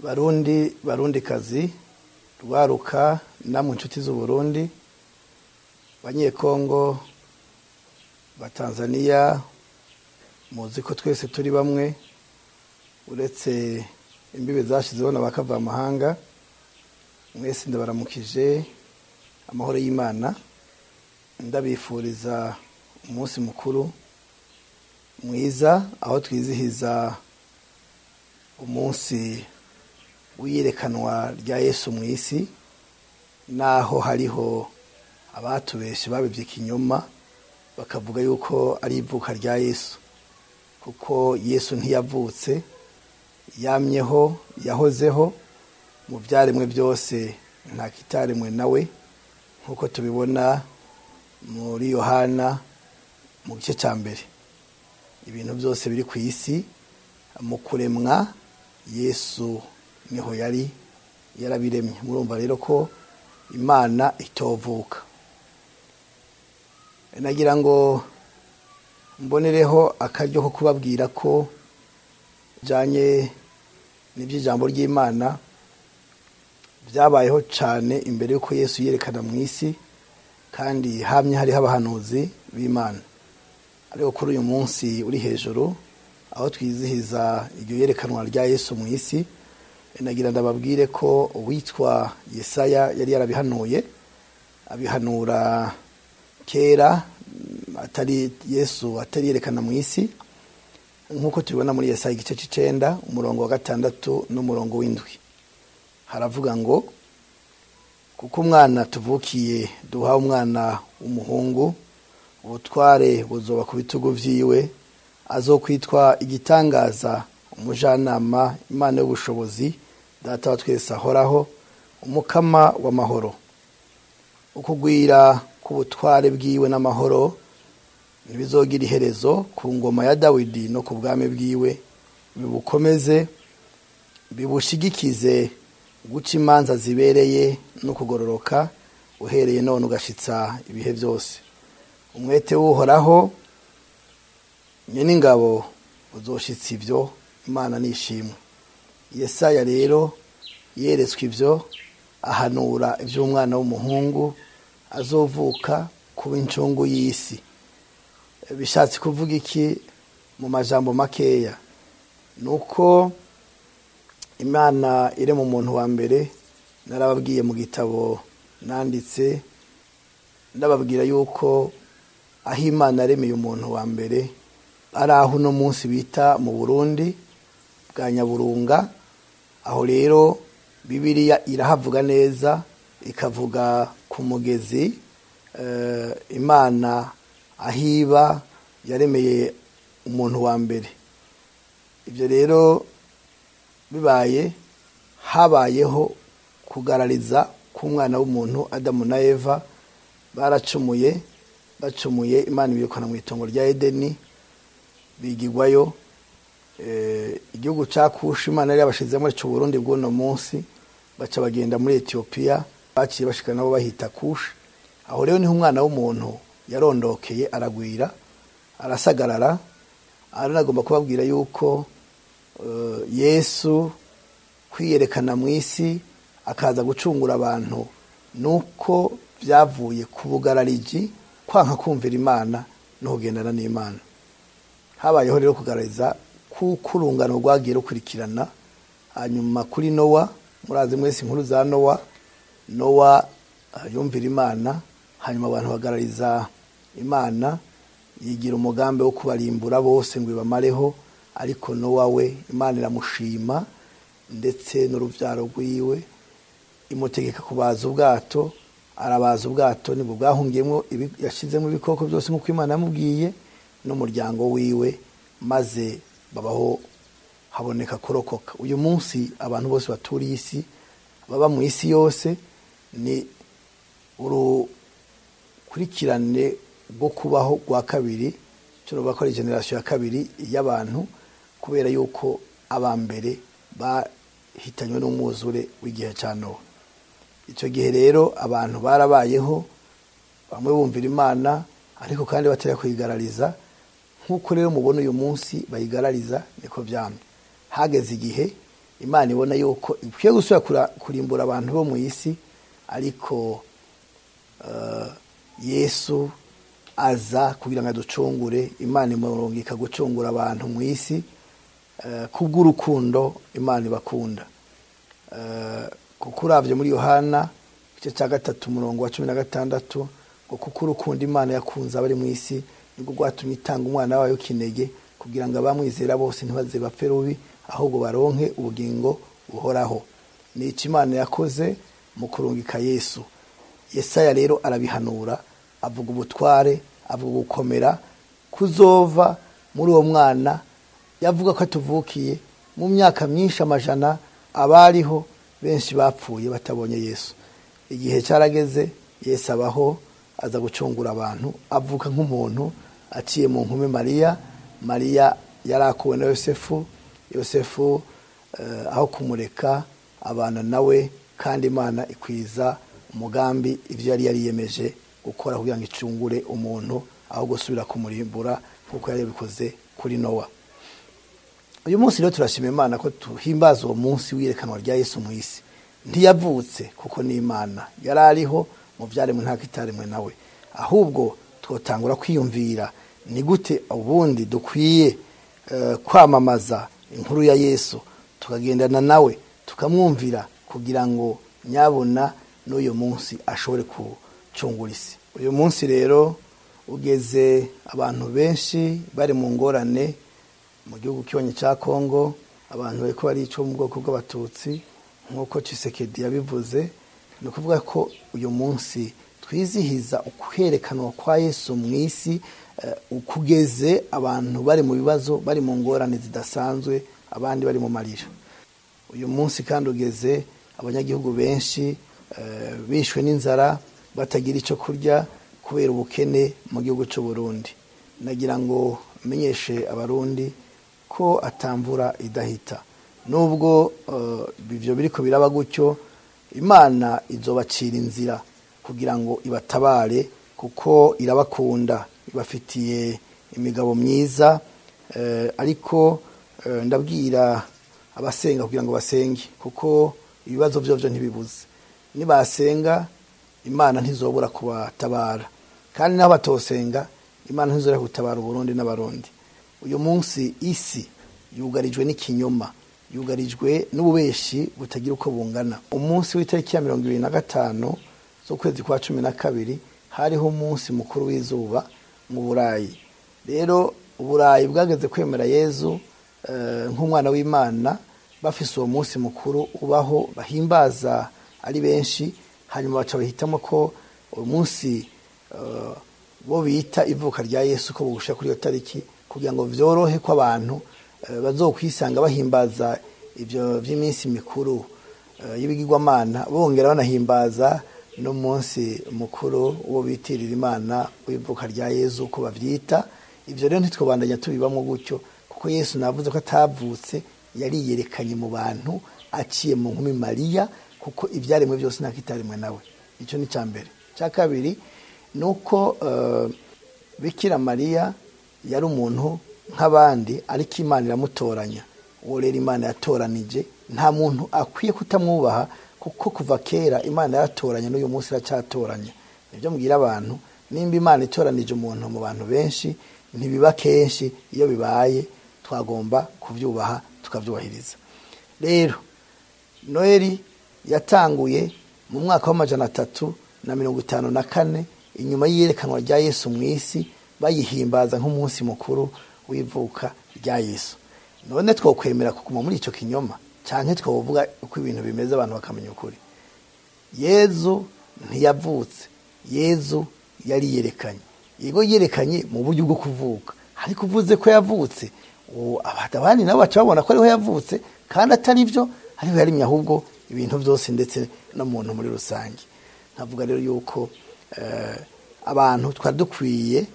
Barundi, Barundikazi, rwaruka namwe inshuti z'Uburundi, Banyekongo, Batanzaniya, muzi ko twese turi bamwe uretse imbibe zashizeho n'abakavamahanga. Mwese ndabaramukije amahoro y'Imana, ndabifuriza umunsi mukuru mwiza aho twizihiza umunsi w'iyerekanwa rya Yesu mu isi, naho hariho abatubeshe babivye ikinyoma bakavuga yuko ari ivuka rya Yesu, kuko Yesu ntiyavutse, yamyeho, yahozeho mu vyaremwe byose, nta kitaremwe nawe, nk'uko tubibona muri Yohana mu gice ca mbere. Ibintu byose biri ku isi mu kuremwa Yesu niho yari yarabiremye. Murumva rero ko Imana itovuka. Nagira ngo mbonereho akaryo ko kubabwira ko janye n'iby'ijambo ry'Imana byabayeho cyane imbere yuko Yesu yerekana mu isi, kandi hamye hariho abahanuzi b'Imana. Ariko kuri uyu munsi uri hejuru aho twizihiza iryo yerekanwa rya Yesu mu isi, nagira ndababwire ko uwitwa Yesaya yari yarabihanuye, abihanura kera atari Yesu atari yerekana mu isi, nk'uko tubibona muri Yesaya igice c'icenda umurongo wa 6 n'umurongo w'7. Haravuga ngo: kuko umwana tuvukiye duha umwana w'umuhungu, ubutware buzoba ku bitugu vyiwe, azokwitwa igitangaza, umujanama, Imana y'ubushobozi, Data wa twese ahoraho, umukama w'amahoro. Ukugwira k'ubutware bwiwe n'amahoro ntibizogira iherezo ku ngoma ya Dawidi no ku bwami bwiwe, bibukomeze bibushigikize guca imanza zibereye no kugororoka, uhereye none ugashitsa ibihe byose. Umwete w'Uhoraho nyen'ingabo uzoshitsa ivyo, Imana nishimwe. Yesaya rero yeretswe ivyo, ahanura ivy'umwana w'umuhungu azovuka kuba incungu y'isi. Bishatse kuvuga iki mu majambo makeya? Nuko Imana irema umuntu wa mbere, narababwiye mu gitabo nanditse, ndababwira yuko aho Imana yaremeye umuntu wa mbere ari aho uno munsi bita mu Burundi bwa Nyaburunga. Aho rero Bibiliya irahavuga neza, ikavuga ku mugezi Imana ahiba yaremeye umuntu wa mbere. Ibyo rero bibaye, habayeho kugarariza k'umwana w'umuntu. Adamu na Eva baracumuye, bacumuye Imana ibirukana mu itongo rya Edeni, bigigwayo. Igihugu ca Kushi Imana yari yabashizemo c'u Burundi bw'uno munsi, baca bagenda muri Ethiopia, baciye bashika nabo bahita Kushi. Aho rero niho umwana w'umuntu yarondokeye, aragwira, arasagarara. Aranagomba kubabwira yuko Yesu kwiyerekana mu isi akaza gucungura abantu, nuko byavuye ku bugarariji, kwanka kumvira Imana no kugendana n'Imana. Habayeho rero kugarariza kuko urungano rwagiye rukurikirana. Hanyuma kuri Nowa, murazi mwese inkuru za Nowa. Nowa yumvira Imana, hanyuma abantu bagarariza Imana, yigira umugambi wo kubarimbura bose ngo ibamareho, ariko Nowa we Imana iramushima ndetse n'uruvyaro rwiwe, imutegeka kubaza ubwato, arabaza ubwato, nibwo bwahungiyemo, yashizemo ibikoko byose nk'uko Imana yamubwiye, n'umuryango wiwe, maze babaho, haboneka kurokoka. Uyu munsi abantu bose baturiye isi, baba mu isi yose, ni urukurikirane rwo kubaho rwa kabiri, cyo bakora generation ya kabiri y'abantu, kubera yuko abambere bahitanywe n'umwuzure w'igihe ca Nowa. Ico gihe rero abantu barabayeho, bamwe bumvira Imana ariko kandi batera kuyigarariza, nk'uko rero mubona uyu munsi bayigarariza, niko vyamye. Hageze igihe Imana ibona yuko ikwiye gusubira kurimbura abantu bo mu isi, ariko Yesu aza kugira ngo aducungure. Imana imurungika gucungura abantu mu isi kubw'urukundo Imana ibakunda. Kuko uravye muri Yohana igice cya 3 umurongo wa 16 ngo kuko urukundo Imana yakunze abari mu isi nibwo rwatumye itanga umwana wayo kinege kugira ngo abamwizera bose ntibaze bapfe rubi ahubwo baronke ubugingo buhoraho. Ni iki Imana yakoze mu kurungika Yesu. Yesaya rero arabihanura, avuga ubutware, avuga gukomera kuzova muri uwo mwana yavuga ko atuvukiye. Mu myaka myinshi amajana abariho benshi bapfuye batabonye Yesu. Igihe cyarageze Yesu abaho, aza gucungura abantu, avuka nk'umuntu aciye mu nkume Mariya. Mariya yarakuwe na Yosefu. Yosefu aho kumureka abana nawe, kandi Imana ikwiza umugambi ivyo yari yariyemeje gukora kugira ngo icungure umuntu aho gusubira kumurimbura kuko yari yabikoze kuri Nowa. Uyu munsi rero turashima Imana ko tuhimbaza uwo munsi w'iyerekanwa rya Yesu mu isi. Ntiyavutse kuko ni Imana, yari ariho mu vyaremwe nta kitaremwe nawe. Ahubwo twotangura kwiyumvira ni gute ubundi dukwiye kwamamaza inkuru ya Yesu, tukagendana nawe, tukamwumvira kugira ngo nyabona n'uyu munsi ashobore gucungura isi. Uyu munsi rero ugeze abantu benshi bari mu ngorane mu gihugu kibanyi ca Kongo, abantu bariko barica mu bwoko bw'abatutsi nk'uko Tshisekedi yabivuze. Ni ukuvuga ko uyu munsi twizihiza ukwerekanwa kwa Yesu mu isi, ukugeze abantu bari mu bibazo, bari mu ngorane zidasanzwe, abandi bari mu marira. Uyu munsi kandi ugeze abanyagihugu benshi bishwe n'inzara, batagira ico kurya kubera ubukene mu gihugu c'u Burundi. Nagira ngo menyeshe abarundi ko atamvura idahita. Nubwo ivyo biriko biraba gutyo, Imana izobacira inzira kugira ngo ibatabare, kuko irabakunda, ibafitiye imigabo myiza. Ariko ndabwira abasenga kugira ngo basenge, kuko ibibazo vyovyo ntibibuze. Nibasenga Imana ntizobura kubatabara, kandi naho batosenga Imana ntizobura gutabara Uburundi n'abarundi. Uyu munsi isi yugarijwe n'ikinyoma, yugarijwe n'ububeshi butagira uko bungana. Umunsi w'itariki ya 25 z'ukwezi kwa 12 hariho umunsi mukuru w'izuba mu Burayi. Rero Uburayi bwageze kwemera Yezu nk'umwana w'Imana, bafise uwo munsi mukuru ubaho bahimbaza ari benshi. Hanyuma baca bahitamo ko uwo munsi bo bita ivuka rya Yesu ko bugusha kuri iyo tariki, kugira ngo vyorohe ko abantu bazokwisanga bahimbaza ivyo vy'iminsi mikuru y'ibigirwamana, bongera banahimbaza n'umunsi mukuru wo bitirira Imana w'ivuka rya Yesu ko bavyita. Ivyo rero ntitwobandanya tubibamwo gutyo, kuko Yesu navuze ko atavutse, yariyerekanye mu bantu aciye mu nkumi Mariya, kuko ivyaremwe byose nta kitaremwe nawe. Ico ni cambere. Cya kabiri nuko Bikira Mariya yari umuntu nk'abandi, ariko Imana iramutoranya. Uwo rero Imana yatoranije, nta muntu akwiye kutamwubaha, kuko kuva kera Imana yaratoranya, n'uyu munsi iracyatoranya. Nibyo mbwira abantu, nimba Imana itoranije umuntu mu bantu benshi, ntibiba kenshi, iyo bibaye twagomba kuvyubaha tukavyubahiriza. Rero Noeli yatanguye mu mwaka wa 354 inyuma y'iyerekanwa rya Yesu mu isi, bayihimbaza nk'umunsi mukuru w'ivuka rya Yesu. None twokwemera kuguma muri ico kinyoma, canke twovuga uko ibintu bimeze abantu bakamenya ukuri? Yezu ntiyavutse, Yezu yariyerekanye. Yego yerekanye mu buryo bwo kuvuka, ariko uvuze ko yavutse, abandi nabo baca babona ko ariho yavutse, kandi atari byo, ariho yarimye ahubwo ibintu byose ndetse no muntu muri rusange. Nkavuga rero yuko abantu twari dukwiye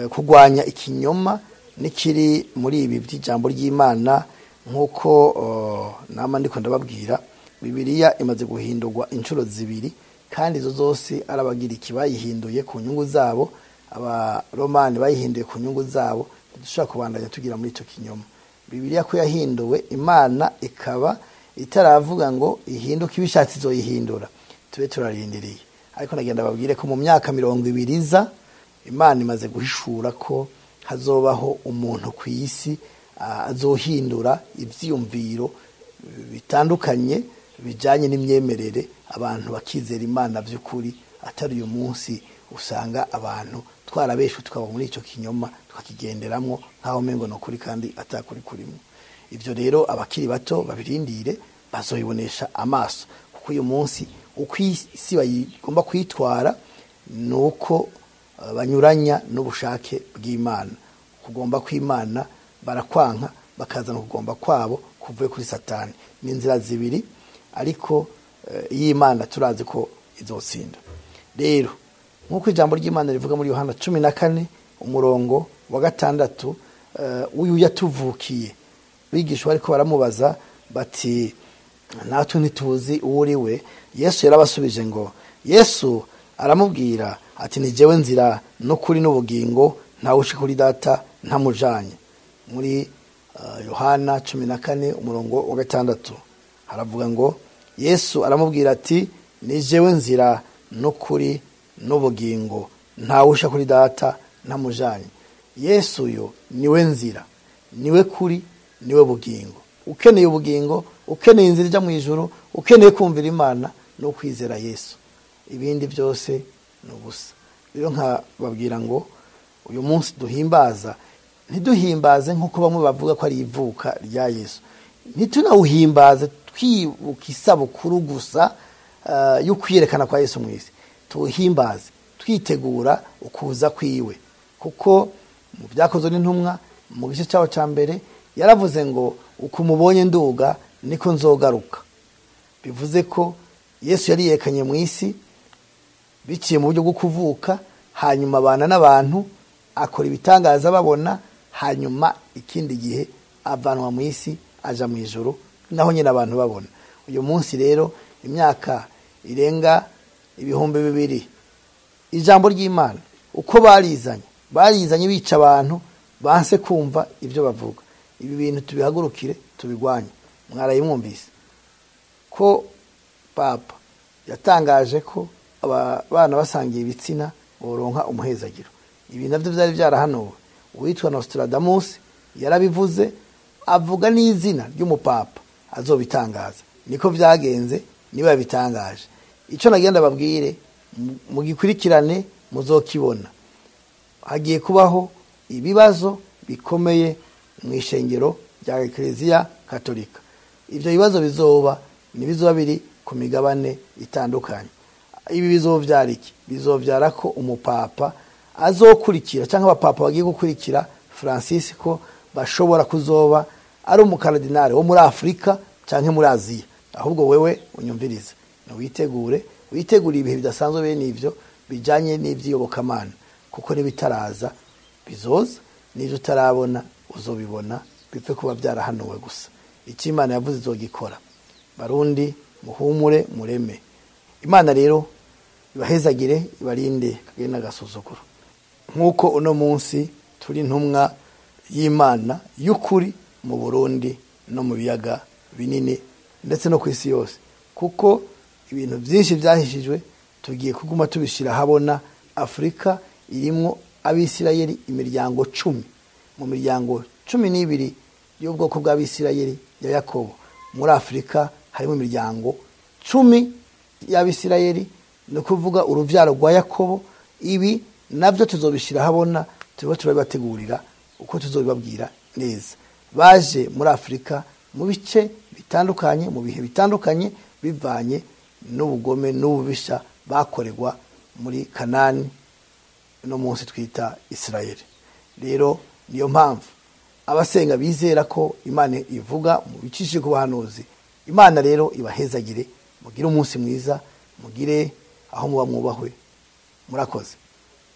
kurwanya ikinyoma n'ikiri muri ibi by'ijambo ry'Imana, nk'uko nama ndiko ndababwira. Bibiliya imaze guhindurwa inshuro 2, kandi izo zose arabagiriki bayihinduye ku nyungu zabo, abaromani bayihinduye ku nyungu zabo. Dushobora kubandanya tugira muri ico kinyoma. Bibiliya ko yahinduwe, Imana ikaba Itaravuga ngo ihinduke, ibishatse izoyihindura, tube turarindiriye. Ariko nagenda babwire ko mu myaka 20 iza, Imana imaze guhishura ko hazobaho umuntu ku isi azohindura ivyiyumviro bitandukanye bijanye n'imyemerere, abantu bakizera Imana by'ukuri. Atari uyu munsi usanga abantu twarabeshwe, tukaba muri ico kinyoma tukakigenderamwo nkaho mengo no kuri kandi atakuri kurimo. Ivyo rero abakiri bato babirindire, bazobibonesha amaso, kuko uyu munsi uko isi bayigomba kwitwara nuko banyuranya n'ubushake bw'Imana. Kugomba kw'Imana barakwanka, bakazana kugomba kwabo kuvuye kuri Satani. Ni inzira zibiri, ariko iyi Imana turazi ko izotsinda. Rero nk'uko ijambo ry'Imana rivuga muri Yohana 14 umurongo wa 6, uyu yatuvukiye, bigishwa ariko baramubaza bati natwe ntituzi uwo uri we. Yesu yarabasubije ngo, Yesu aramubwira ati ni jewe nzira n'ukuri n'ubugingo, ntawe ushika kuri data ntamujanye. Muri Yohana 14 umurongo wa 6 haravuga ngo Yesu aramubwira ati ni jewe nzira n'ukuri n'ubugingo, ntawe ushika kuri data ntamujanye. Yesu yo niwe nzira, niwe kuri, niwe bugingo. Ukeneye ubugingo, ukeneye inzira ijya mu ijuru, ukeneye kumvira Imana no kwizera Yesu, ibindi byose ni ubusa. Rero nkababwira ngo uyu munsi duhimbaza, ntiduhimbaze nk'uko bamwe bavuga ko ari ivuka rya Yesu, ntitunawuhimbaze twibuka isabukuru gusa yo kwiyerekana kwa Yesu mu isi. Tuwuhimbaze twitegura ukuza kwiwe, kuko mu byakozwe n'intumwa mu gice cyawo cya mbere yaravuze ngo uko umubonye nduga niko nzogaruka. Bivuze ko Yesu yari yekanye mu isi biciye mu buryo bwo kuvuka, hanyuma abana n'abantu akora ibitangaza babona, hanyuma ikindi gihe avanwa mu isi aja mu ijuru, naho nyine abantu babona. Uyu munsi rero imyaka irenga 2000, ijambo ry'Imana uko barizanye bica abantu banse kumva ibyo bavuga. Ibi bintu tubihagurukire, tubigwanye. Mwarayimwumvise ko Papa yatangaje ko abana basangiye ibitsina boronka umuhezagiro. Ibi navyo byari byarahanuwe. Uwitwa Nostradamus yarabivuze, avuga n'izina ry'umupapa azobitangaza. Niko byagenze, niba yabitangaje. Ico nagenda babwire mugikurikirane, muzokibona. Hagiye kubaho ibibazo bikomeye mu ishengero rya Eklezia Katolika. Ivyo bibazo bizoba nibizoba biri ku migabane itandukanye. Ibi bizovyara iki? Bizovyara ko umupapa azokurikira cyangwa abapapa bagiye gukurikira Francisco bashobora kuzoba ari umukaradinari wo muri Afrika cyangwa muri Aziya. Ahubwo wewe unyumvirize, witegure, witegure ibihe bidasanzwe bene ivyo bijanye n'ivyiyobokamana, kuko nibitaraza bizoza, n'ivyo utarabona uzobibona, bipfe kuba byarahanuwe gusa. Icyo Imana yavuze izogikora. Barundi muhumure, mureme. Imana rero ibahezagire, ibarinde kagenda agasuzuguro. Nk'uko uno munsi turi intumwa y'Imana y'ukuri mu Burundi no mu biyaga binini ndetse no ku isi yose, kuko ibintu byinshi byahishijwe tugiye kuguma tubishira habona. Afrika irimwo Abisirayeli imiryango 10 mu miryango 12 y'ubwoko bw'Abisirayeli ya Yakobo. Muri Afrika harimo imiryango 10 y'Abisirayeli, no kuvuga uruvyaro rwa Yakobo. Ibi navyo tuzobishira habona, tuba turabibategurira uko tuzobibabwira neza. Baje muri Afrika mu bice bitandukanye, mu bihe bitandukanye, bivanye n'ubugome n'ububisha bakorerwa muri Kanani no munsi twita Israeli. Rero niyo mpamvu abasenga bizera ko Imana ivuga mu bicishije ku bahanuzi. Imana rero ibahezagire, mugire umunsi mwiza, mugire aho muba mwubahwe. Murakoze.